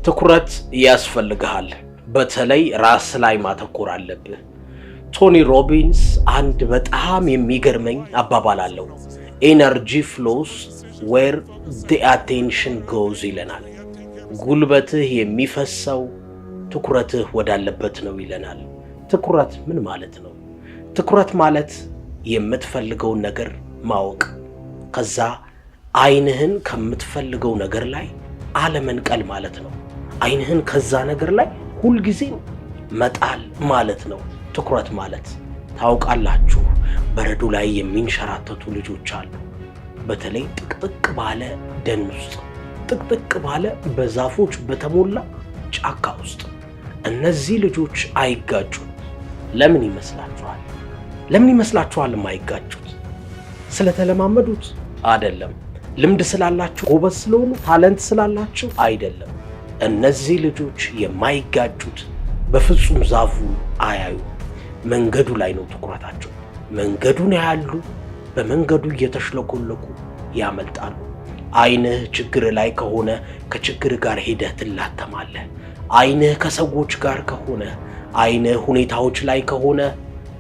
ትኩረት ያስፈልግሃል። በተለይ ራስ ላይ ማተኮር አለብህ። ቶኒ ሮቢንስ አንድ በጣም የሚገርመኝ አባባል አለው። "Energy flows where the attention goes" ይለናል። ጉልበትህ የሚፈሰው ትኩረትህ ወዳለበት ነው ይለናል። ትኩረት ምን ማለት ነው? ትኩረት ማለት የምትፈልገውን ነገር ማወቅ፣ ከዛ ዓይንህን ከምትፈልገው ነገር ላይ አለመንቀል ማለት ነው። ዓይንህን ከዛ ነገር ላይ ሁልጊዜም መጣል ማለት ነው ትኩረት ማለት። ታውቃላችሁ፣ በረዶ ላይ የሚንሸራተቱ ልጆች አሉ። በተለይ ጥቅጥቅ ባለ ደን ውስጥ፣ ጥቅጥቅ ባለ በዛፎች በተሞላ ጫካ ውስጥ እነዚህ ልጆች አይጋጩም። ለምን ይመስላችኋል? ለምን ይመስላችኋል የማይጋጩት? ስለተለማመዱት አይደለም። ልምድ ስላላቸው፣ ጎበዝ ስለሆኑ፣ talent ስላላቸው አይደለም። እነዚህ ልጆች የማይጋጩት በፍጹም ዛፉን አያዩ። መንገዱ ላይ ነው ትኩረታቸው። መንገዱን ያያሉ። በመንገዱ እየተሽለኮለኩ ያመልጣሉ። ዓይንህ ችግር ላይ ከሆነ ከችግር ጋር ሄደህ ትላተማለህ። ዓይንህ ከሰዎች ጋር ከሆነ፣ ዓይንህ ሁኔታዎች ላይ ከሆነ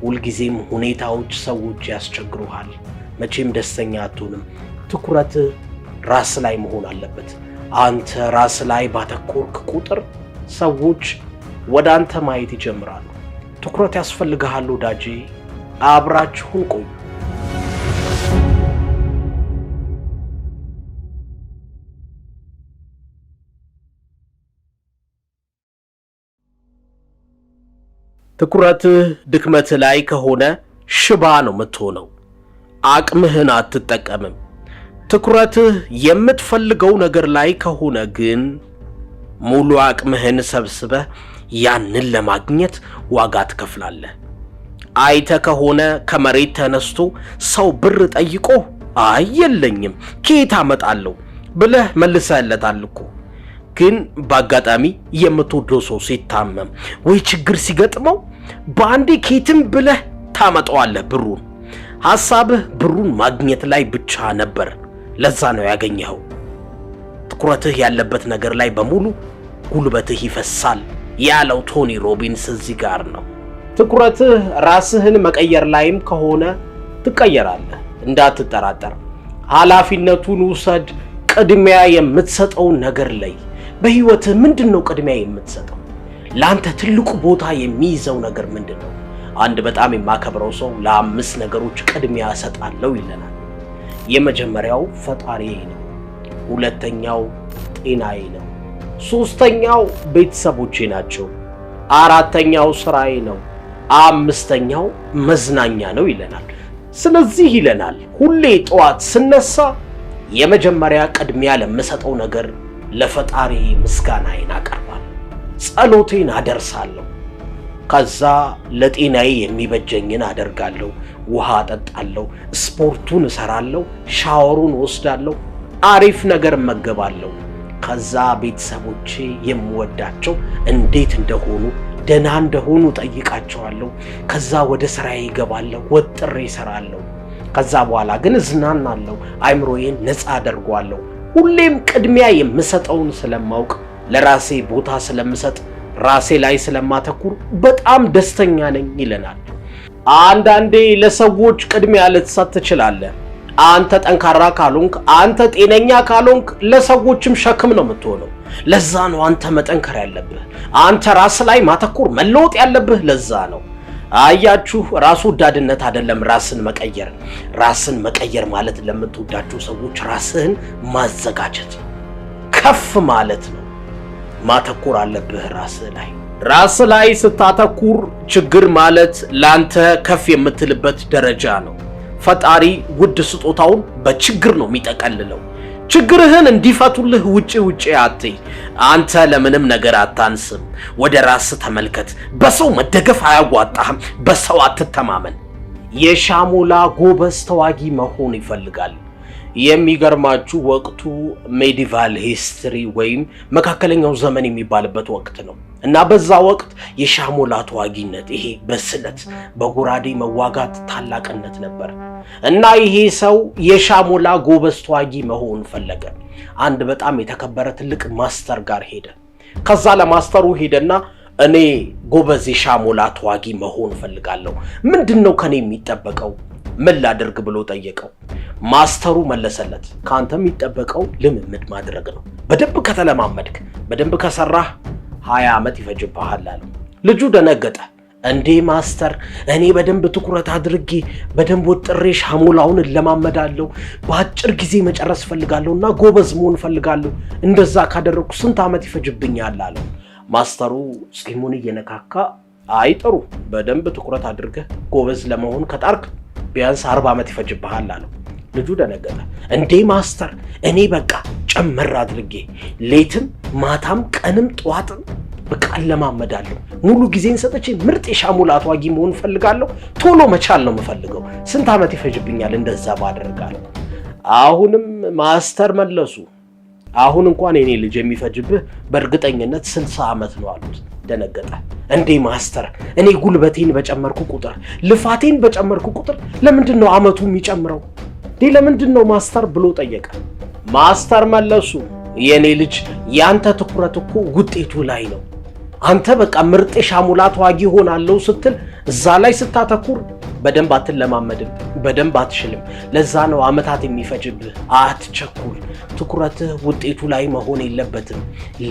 ሁልጊዜም ሁኔታዎች፣ ሰዎች ያስቸግሩሃል። መቼም ደስተኛ አትሆንም። ትኩረትህ ራስ ላይ መሆን አለበት። አንተ ራስ ላይ ባተኮርክ ቁጥር ሰዎች ወደ አንተ ማየት ይጀምራሉ። ትኩረት ያስፈልግሃል ወዳጄ። አብራችሁን ቆዩ። ትኩረትህ ድክመትህ ላይ ከሆነ ሽባ ነው የምትሆነው። አቅምህን አትጠቀምም። ትኩረትህ የምትፈልገው ነገር ላይ ከሆነ ግን ሙሉ አቅምህን ሰብስበህ ያንን ለማግኘት ዋጋ ትከፍላለህ። አይተ ከሆነ ከመሬት ተነስቶ ሰው ብር ጠይቆ አይ የለኝም፣ ከየት አመጣለሁ ብለህ መልሰህለታል እኮ። ግን በአጋጣሚ የምትወደው ሰው ሲታመም ወይ ችግር ሲገጥመው በአንዴ ከየትም ብለህ ታመጣዋለህ ብሩን። ሐሳብህ ብሩን ማግኘት ላይ ብቻ ነበር። ለዛ ነው ያገኘኸው። ትኩረትህ ያለበት ነገር ላይ በሙሉ ጉልበትህ ይፈሳል ያለው ቶኒ ሮቢንስ እዚህ ጋር ነው። ትኩረትህ ራስህን መቀየር ላይም ከሆነ ትቀየራለህ፣ እንዳትጠራጠር። ኃላፊነቱን ውሰድ። ቅድሚያ የምትሰጠውን ነገር ላይ፣ በህይወትህ ምንድን ነው ቅድሚያ የምትሰጠው? ለአንተ ትልቁ ቦታ የሚይዘው ነገር ምንድን ነው? አንድ በጣም የማከብረው ሰው ለአምስት ነገሮች ቅድሚያ እሰጣለሁ ይለናል። የመጀመሪያው ፈጣሪዬ ነው። ሁለተኛው ጤናዬ ነው። ሶስተኛው ቤተሰቦቼ ናቸው። አራተኛው ስራዬ ነው። አምስተኛው መዝናኛ ነው ይለናል። ስለዚህ ይለናል፣ ሁሌ ጠዋት ስነሳ የመጀመሪያ ቅድሚያ ለምሰጠው ነገር ለፈጣሪ ምስጋናዬን አቀርባለሁ፣ ጸሎቴን አደርሳለሁ። ከዛ ለጤናዬ የሚበጀኝን አደርጋለሁ። ውሃ አጠጣለሁ፣ ስፖርቱን እሰራለሁ፣ ሻወሩን ወስዳለሁ፣ አሪፍ ነገር እመገባለሁ። ከዛ ቤተሰቦቼ የምወዳቸው እንዴት እንደሆኑ፣ ደህና እንደሆኑ ጠይቃቸዋለሁ። ከዛ ወደ ስራዬ ይገባለሁ፣ ወጥሬ እሰራለሁ። ከዛ በኋላ ግን እዝናናለሁ፣ አይምሮዬን ነፃ አደርገዋለሁ። ሁሌም ቅድሚያ የምሰጠውን ስለማውቅ፣ ለራሴ ቦታ ስለምሰጥ፣ ራሴ ላይ ስለማተኩር በጣም ደስተኛ ነኝ ይለናል። አንዳንዴ ለሰዎች ቅድሚያ ልትሰጥ ትችላለህ። አንተ ጠንካራ ካልሆንክ፣ አንተ ጤነኛ ካልሆንክ ለሰዎችም ሸክም ነው የምትሆነው። ለዛ ነው አንተ መጠንከር ያለብህ፣ አንተ ራስ ላይ ማተኮር መለወጥ ያለብህ ለዛ ነው። አያችሁ፣ ራስ ወዳድነት አይደለም ራስን መቀየር። ራስን መቀየር ማለት ለምትወዳቸው ሰዎች ራስህን ማዘጋጀት ነው፣ ከፍ ማለት ነው። ማተኮር አለብህ ራስህ ላይ። ራስ ላይ ስታተኩር ችግር ማለት ላንተ ከፍ የምትልበት ደረጃ ነው። ፈጣሪ ውድ ስጦታውን በችግር ነው የሚጠቀልለው። ችግርህን እንዲፈቱልህ ውጪ ውጪ አትይ። አንተ ለምንም ነገር አታንስም። ወደ ራስህ ተመልከት። በሰው መደገፍ አያዋጣህም። በሰው አትተማመን። የሻሞላ ጎበዝ ተዋጊ መሆን ይፈልጋል። የሚገርማችሁ ወቅቱ medieval history ወይም መካከለኛው ዘመን የሚባልበት ወቅት ነው እና በዛ ወቅት የሻሞላ ተዋጊነት፣ ይሄ በስለት በጎራዴ መዋጋት ታላቅነት ነበር እና ይሄ ሰው የሻሞላ ጎበዝ ተዋጊ መሆን ፈለገ። አንድ በጣም የተከበረ ትልቅ master ጋር ሄደ። ከዛ ለማስተሩ ሄደና እኔ ጎበዝ የሻሞላ ተዋጊ መሆን እፈልጋለሁ፣ ምንድን ነው ከኔ የሚጠበቀው? ምን ላድርግ ብሎ ጠየቀው። ማስተሩ መለሰለት፣ ከአንተ የሚጠበቀው ልምምድ ማድረግ ነው። በደንብ ከተለማመድክ፣ በደንብ ከሰራህ 20 ዓመት ይፈጅብሃል አለው። ልጁ ደነገጠ። እንዴ master፣ እኔ በደንብ ትኩረት አድርጌ በደንብ ወጥሬ ሻሞላውን እለማመዳለሁ፣ በአጭር ጊዜ መጨረስ እፈልጋለሁ እና ጎበዝ መሆን እፈልጋለሁ። እንደዛ ካደረግኩ ስንት ዓመት ይፈጅብኛል አለው። ማስተሩ ጺሙን እየነካካ አይ ጥሩ፣ በደንብ ትኩረት አድርገህ ጎበዝ ለመሆን ከጣርክ ቢያንስ 40 ዓመት ይፈጅብሃል አለው። ልጁ ደነገጠ። እንዴ master፣ እኔ በቃ ጨመር አድርጌ ሌትም ማታም ቀንም ጠዋትም በቃ እለማመዳለሁ፣ ሙሉ ጊዜን ሰጥቼ ምርጥ የሻሞላ ተዋጊ መሆን እፈልጋለሁ፣ ቶሎ መቻል ነው የምፈልገው። ስንት ዓመት ይፈጅብኛል እንደዛ ባደርጋለሁ? አሁንም master መለሱ፣ አሁን እንኳን የኔ ልጅ የሚፈጅብህ በእርግጠኝነት 60 ዓመት ነው አሉት። ደነገጠ። እንዴ master፣ እኔ ጉልበቴን በጨመርኩ ቁጥር ልፋቴን በጨመርኩ ቁጥር ለምንድን ነው ዓመቱ የሚጨምረው? እንዴ ለምንድን ነው master ብሎ ጠየቀ። master መለሱ፣ የኔ ልጅ ያንተ ትኩረት እኮ ውጤቱ ላይ ነው። አንተ በቃ ምርጥ የሻሞላ ተዋጊ ሆናለሁ ስትል እዛ ላይ ስታተኩር በደንብ አትለማመድም፣ በደንብ አትችልም። ለዛ ነው ዓመታት የሚፈጅብህ። አትቸኩል። ትኩረትህ ውጤቱ ላይ መሆን የለበትም፣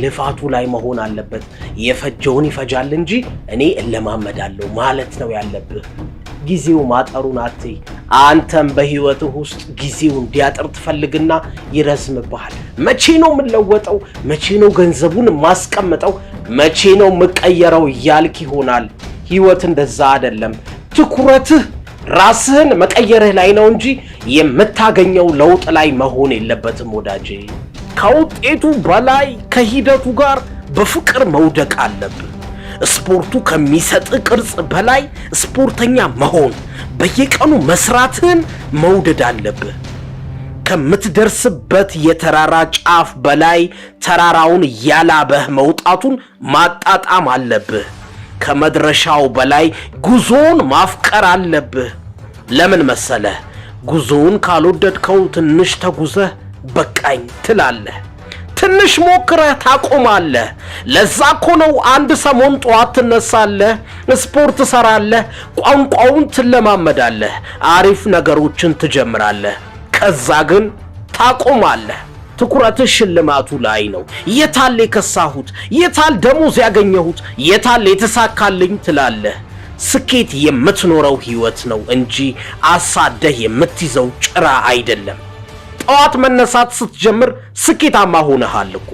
ልፋቱ ላይ መሆን አለበት። የፈጀውን ይፈጃል እንጂ እኔ እለማመዳለሁ ማለት ነው ያለብህ። ጊዜው ማጠሩን አትይ። አንተም በህይወትህ ውስጥ ጊዜው እንዲያጥር ትፈልግና ይረዝምብሃል። መቼ ነው የምለወጠው? መቼ ነው ገንዘቡን የማስቀምጠው? መቼ ነው የምቀየረው እያልክ ይሆናል። ህይወት እንደዛ አይደለም። ትኩረትህ ራስህን መቀየርህ ላይ ነው እንጂ የምታገኘው ለውጥ ላይ መሆን የለበትም ወዳጄ። ከውጤቱ በላይ ከሂደቱ ጋር በፍቅር መውደቅ አለብህ። ስፖርቱ ከሚሰጥ ቅርጽ በላይ ስፖርተኛ መሆን፣ በየቀኑ መስራትህን መውደድ አለብህ። ከምትደርስበት የተራራ ጫፍ በላይ ተራራውን እያላበህ መውጣቱን ማጣጣም አለብህ። ከመድረሻው በላይ ጉዞውን ማፍቀር አለብህ። ለምን መሰለህ? ጉዞውን ካልወደድከው ትንሽ ተጉዘህ በቃኝ ትላለህ። ትንሽ ሞክረህ ታቆማለህ። ለዛ እኮ ነው አንድ ሰሞን ጠዋት ትነሳለህ፣ ስፖርት ትሰራለህ፣ ቋንቋውን ትለማመዳለህ፣ አሪፍ ነገሮችን ትጀምራለህ። ከዛ ግን ታቆማለህ። ትኩረትህ ሽልማቱ ላይ ነው። የታል የከሳሁት? የታል ደሞዝ ያገኘሁት? የታል የተሳካልኝ ትላለህ። ስኬት የምትኖረው ህይወት ነው እንጂ አሳደህ የምትይዘው ጭራ አይደለም። ጠዋት መነሳት ስትጀምር ስኬታማ ሆነሃል እኮ።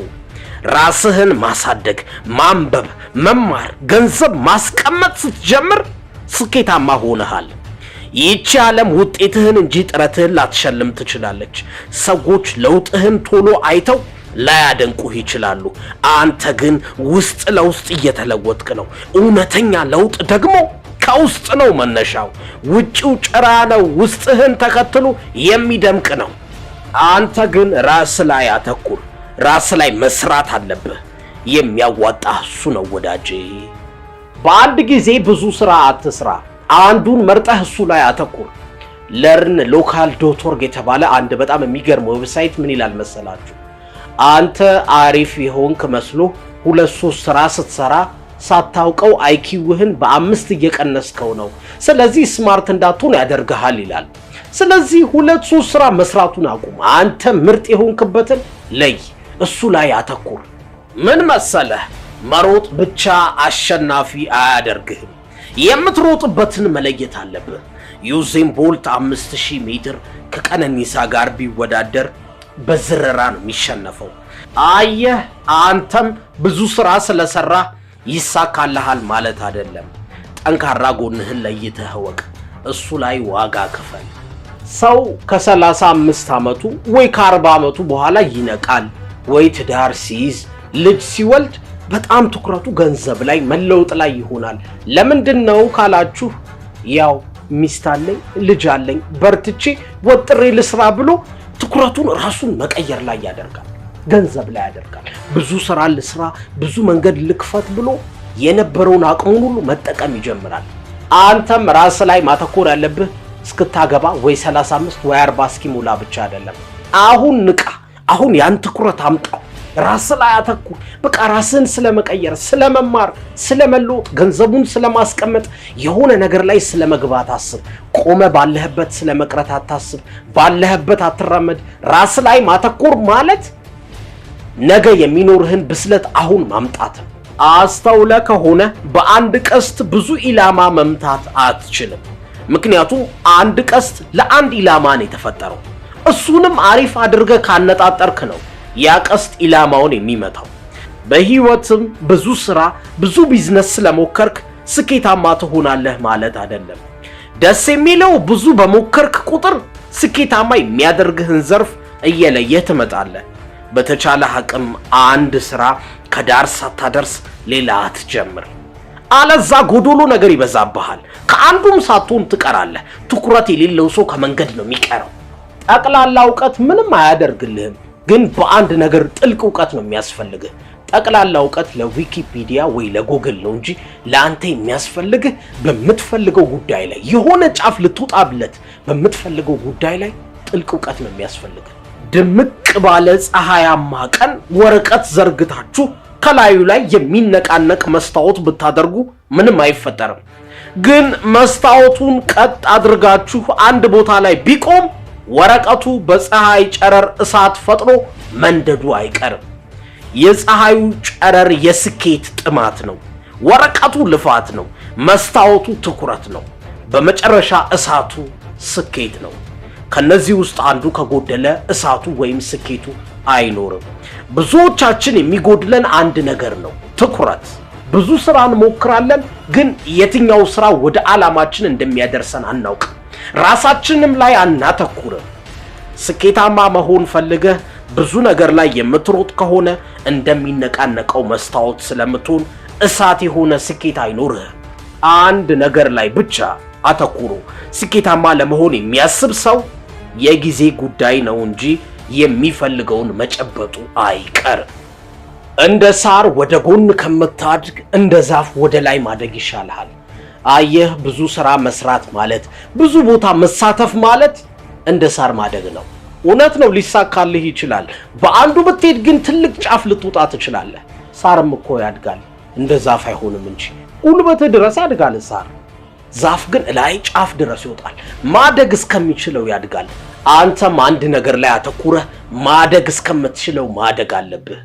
ራስህን ማሳደግ፣ ማንበብ፣ መማር፣ ገንዘብ ማስቀመጥ ስትጀምር ስኬታማ ሆነሃል። ይህቺ ዓለም ውጤትህን እንጂ ጥረትህን ላትሸልም ትችላለች። ሰዎች ለውጥህን ቶሎ አይተው ላያደንቁህ ይችላሉ። አንተ ግን ውስጥ ለውስጥ እየተለወጥክ ነው። እውነተኛ ለውጥ ደግሞ ከውስጥ ነው መነሻው። ውጪው ጭራ ነው፣ ውስጥህን ተከትሎ የሚደምቅ ነው። አንተ ግን ራስ ላይ አተኩር። ራስ ላይ መስራት አለብህ። የሚያዋጣህ እሱ ነው ወዳጄ። በአንድ ጊዜ ብዙ ስራ አትስራ። አንዱን መርጠህ እሱ ላይ አተኩር። learnlocal.org የተባለ አንድ በጣም የሚገርም website ምን ይላል መሰላችሁ? አንተ አሪፍ የሆንክ መስሎ 2-3 ስራ ስትሰራ ሳታውቀው IQ ህን በ5 እየቀነስከው ነው። ስለዚህ smart እንዳትሆን ያደርግሃል ይላል። ስለዚህ 2-3 ስራ መስራቱን አቁም። አንተ ምርጥ የሆንክበትን ለይ፣ እሱ ላይ አተኩር። ምን መሰለህ፣ መሮጥ ብቻ አሸናፊ አያደርግህም። የምትሮጥበትን መለየት አለብህ። ዩሴን ቦልት 5000 ሜትር ከቀነኒሳ ጋር ቢወዳደር በዝረራ ነው የሚሸነፈው። አየህ፣ አንተም ብዙ ስራ ስለሰራህ ይሳካልሃል ማለት አይደለም። ጠንካራ ጎንህን ለይተህ እወቅ፣ እሱ ላይ ዋጋ ክፈል። ሰው ከ35 ዓመቱ ወይ ከ40 ዓመቱ በኋላ ይነቃል። ወይ ትዳር ሲይዝ፣ ልጅ ሲወልድ በጣም ትኩረቱ ገንዘብ ላይ መለወጥ ላይ ይሆናል። ለምንድን ነው ካላችሁ፣ ያው ሚስት አለኝ ልጅ አለኝ በርትቼ ወጥሬ ልስራ ብሎ ትኩረቱን ራሱን መቀየር ላይ ያደርጋል፣ ገንዘብ ላይ ያደርጋል። ብዙ ስራ ልስራ፣ ብዙ መንገድ ልክፈት ብሎ የነበረውን አቅሙን ሁሉ መጠቀም ይጀምራል። አንተም ራስ ላይ ማተኮር ያለብህ እስክታገባ ወይ 35 ወይ 40 እስኪሞላ ብቻ አይደለም። አሁን ንቃ። አሁን ያን ትኩረት አምጣው። ራስ ላይ አተኩር። በቃ ራስህን ስለመቀየር፣ ስለመማር፣ ስለመለወጥ፣ ገንዘቡን ስለማስቀመጥ፣ የሆነ ነገር ላይ ስለመግባት አስብ። ቆመ ባለህበት ስለመቅረት አታስብ። ባለህበት አትራመድ። ራስ ላይ ማተኮር ማለት ነገ የሚኖርህን ብስለት አሁን ማምጣት ነው። አስተውለ ከሆነ በአንድ ቀስት ብዙ ኢላማ መምታት አትችልም። ምክንያቱም አንድ ቀስት ለአንድ ኢላማ ነው የተፈጠረው። እሱንም አሪፍ አድርገህ ካነጣጠርክ ነው ያ ቀስት ኢላማውን የሚመታው። በህይወትም ብዙ ስራ፣ ብዙ ቢዝነስ ስለሞከርክ ስኬታማ ትሆናለህ ማለት አይደለም። ደስ የሚለው ብዙ በሞከርክ ቁጥር ስኬታማ የሚያደርግህን ዘርፍ እየለየህ ትመጣለህ። በተቻለ አቅም አንድ ስራ ከዳር ሳታደርስ ሌላ አትጀምር። አለዛ ጎዶሎ ነገር ይበዛብሃል። ከአንዱም ሳትሆን ትቀራለህ። ትኩረት የሌለው ሰው ከመንገድ ነው የሚቀረው። ጠቅላላ እውቀት ምንም አያደርግልህም፣ ግን በአንድ ነገር ጥልቅ እውቀት ነው የሚያስፈልግህ። ጠቅላላ እውቀት ለዊኪፒዲያ ወይ ለጎግል ነው እንጂ ለአንተ የሚያስፈልግህ በምትፈልገው ጉዳይ ላይ የሆነ ጫፍ ልትወጣብለት በምትፈልገው ጉዳይ ላይ ጥልቅ እውቀት ነው የሚያስፈልግህ። ድምቅ ባለ ፀሐያማ ቀን ወረቀት ዘርግታችሁ ከላዩ ላይ የሚነቃነቅ መስታወት ብታደርጉ ምንም አይፈጠርም። ግን መስታወቱን ቀጥ አድርጋችሁ አንድ ቦታ ላይ ቢቆም ወረቀቱ በፀሐይ ጨረር እሳት ፈጥሮ መንደዱ አይቀርም። የፀሐዩ ጨረር የስኬት ጥማት ነው። ወረቀቱ ልፋት ነው። መስታወቱ ትኩረት ነው። በመጨረሻ እሳቱ ስኬት ነው። ከነዚህ ውስጥ አንዱ ከጎደለ እሳቱ ወይም ስኬቱ አይኖርም። ብዙዎቻችን የሚጎድለን አንድ ነገር ነው፣ ትኩረት። ብዙ ስራ እንሞክራለን፣ ግን የትኛው ስራ ወደ ዓላማችን እንደሚያደርሰን አናውቅም። ራሳችንም ላይ አናተኩርም። ስኬታማ መሆን ፈልገህ ብዙ ነገር ላይ የምትሮጥ ከሆነ እንደሚነቃነቀው መስታወት ስለምትሆን እሳት የሆነ ስኬት አይኖርህም። አንድ ነገር ላይ ብቻ አተኩሮ ስኬታማ ለመሆን የሚያስብ ሰው የጊዜ ጉዳይ ነው እንጂ የሚፈልገውን መጨበጡ አይቀርም። እንደ ሳር ወደ ጎን ከምታድግ እንደ ዛፍ ወደ ላይ ማደግ ይሻልሃል። አየህ፣ ብዙ ስራ መስራት ማለት ብዙ ቦታ መሳተፍ ማለት እንደ ሳር ማደግ ነው። እውነት ነው፣ ሊሳካልህ ይችላል። በአንዱ ብትሄድ ግን ትልቅ ጫፍ ልትወጣ ትችላለህ። ሳርም እኮ ያድጋል፣ እንደ ዛፍ አይሆንም እንጂ ጉልበትህ ድረስ ያድጋል ሳር። ዛፍ ግን ላይ ጫፍ ድረስ ይወጣል። ማደግ እስከሚችለው ያድጋል። አንተም አንድ ነገር ላይ አተኩረህ ማደግ እስከምትችለው ማደግ አለብህ።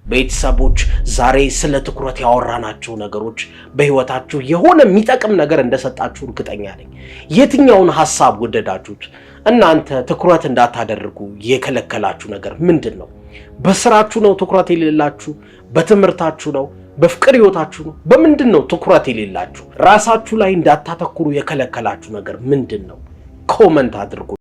ቤተሰቦች፣ ዛሬ ስለ ትኩረት ያወራናቸው ነገሮች በህይወታችሁ የሆነ የሚጠቅም ነገር እንደሰጣችሁ እርግጠኛ ነኝ። የትኛውን ሀሳብ ወደዳችሁት? እናንተ ትኩረት እንዳታደርጉ የከለከላችሁ ነገር ምንድን ነው? በስራችሁ ነው ትኩረት የሌላችሁ? በትምህርታችሁ ነው? በፍቅር ህይወታችሁ ነው? በምንድን ነው ትኩረት የሌላችሁ? ራሳችሁ ላይ እንዳታተኩሩ የከለከላችሁ ነገር ምንድን ነው? Comment አድርጉ።